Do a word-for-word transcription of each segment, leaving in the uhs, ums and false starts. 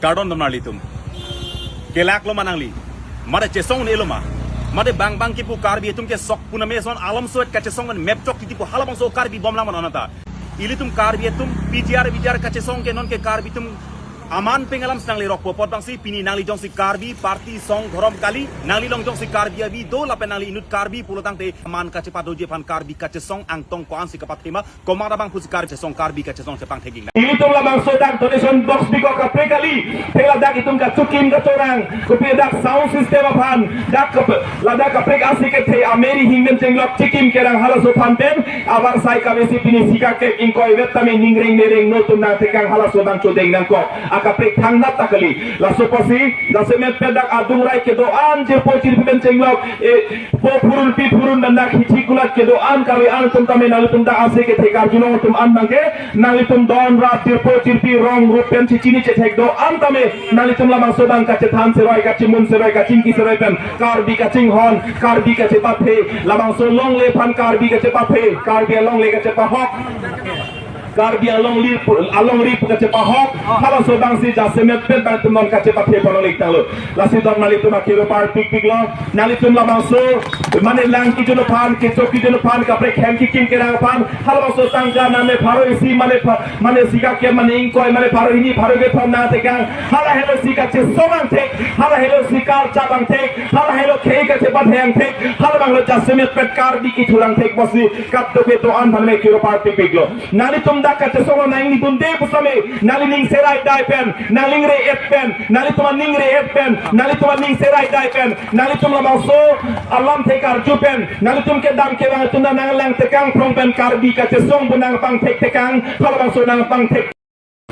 Kardom nanglitum. Kelak lo ma nangli? Mate chesong ne lo ma? Mate bang bang kipu Karbi atum ke sok puname son alam suet kachesong kan mep chok titi pu halabangso Karbi bom lang ma non anta. Ilitum Karbi atum P G R V G R kachesong ke non ke Karbi atum aman pengalam si nangli rokpo apot bangsi pini nangli jongsi Karbi party song dhorom kali, nangli along jongsi Karbi abi do lapen nangli inut Karbi pulotangte aman kachepadoji aphan Karbi kachesong angtong ko-an si kapathema, komat abang pusi Karbi chesong, Karbi kachesong chepangthek-ik nang. Ilitum labangso dak donation box bikok kaprek kali. Thela dak itum kachikim kachorang. Kopi dak sound system aphan. Dak kap-, ladak kaprek asi kethe ameri hingmen chenglok chikim kerang halaso aphan pen. Abar sai kavesi pini sika kek ingkoi vet tame ningreng nereng notum nangtekang halaso abang chodeng nangkok. Akaprek thangnat ta kali. Laso apotsi, jasemet pen dak adung rai kedo-an jirpo jirpi pen chenglok. E, po phurun pi phurun pen dak hithi kulat kedo-an kali an atum tame nanglitum dak ase kethe karjulong atum an bangke nanglitum don rat jirpo jirpi rong rup pen chichini chethek do-an tame nanglitum labangso abang kachethan seroi kachimun seroi kachingki seroi pen Karbi kachinghon Karbi kachepathe labangso longle aphan Karbi kachepathe Karbi alongle kachepahok. Karbi alongri pu-, alongri pu kachepahok, halaso abangsi jasemet pen bang atum non kachepathe pon-ik tanglo. Lasi don nanglitum akiro parpikpik lo, nanglitum labangso, mane lang kijun aphan, kecho kijun aphan, kaprek hem kikim kerang aphan, halabangso tangka name pharo isi, mane pha-, mane sika ke, mane ingkoi, mane pharo hini, pharo kethom nangtekang, hala helo sika chesong angthek, hala helo sika chap angthek, hala helo khei kachepathe angthek, halabanglo jasemet pen Karbi kithu angthek pusi, kap doke to an phan me kiro parpikpik lo. Nanglitum dak kachesong nang ni dunde pusitame, nangli ning serai dai pen, nangli ning re-et pen, nanglitum aning re-et pen, nanglitum aning serai dai pen, nanglitum labangso alamthe karju pen, nanglitum kedam kevang atum nanglang tekang phrong pen Karbi kachesong pu nangpangthek tekang, halabangso nangpangthek.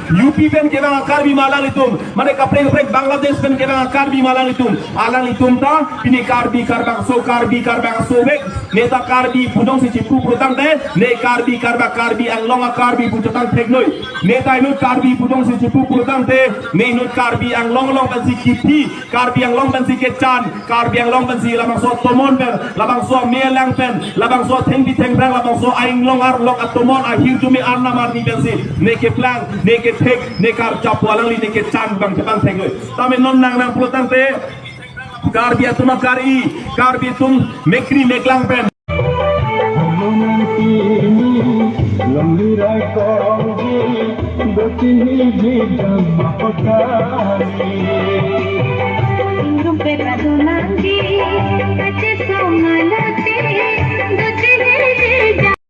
U P pen kevang Karbi ma alanglitum, mane kaprek kaprek Bangladesh pen kevang Karbi ma alanglitum, alanglitum ta, pini Karbi Karbak so Karbi Karbak so vek, ne ta Karbi pu jongsi chipu pulotangte, ne Karbi Karbak Karbi Anglong a Karbi pu chotangthek noi. Ne ta inut Karbi pu jongsi chipu pulotangte, ne inut Karbi Anglong along pensi kithi, Karbi Anglong pensi kechan, Karbi Anglong pensi labangso atomon pen, labangso amelang pen, labangso athengpi thengphrang, labangso ainglong arlok atomon ahirjume arnam arni pensi, ne keplang, ne kethek, ne karjap pu alangli ne kechan abang chepangthek noi. Tame non nang nang pulotangte, Karbi atum akari, Karbi atum mekri meklang pen. Longle rai kongji, dochini ji dam apotani. Ingrum pera dunangji, kachesong alate, dochi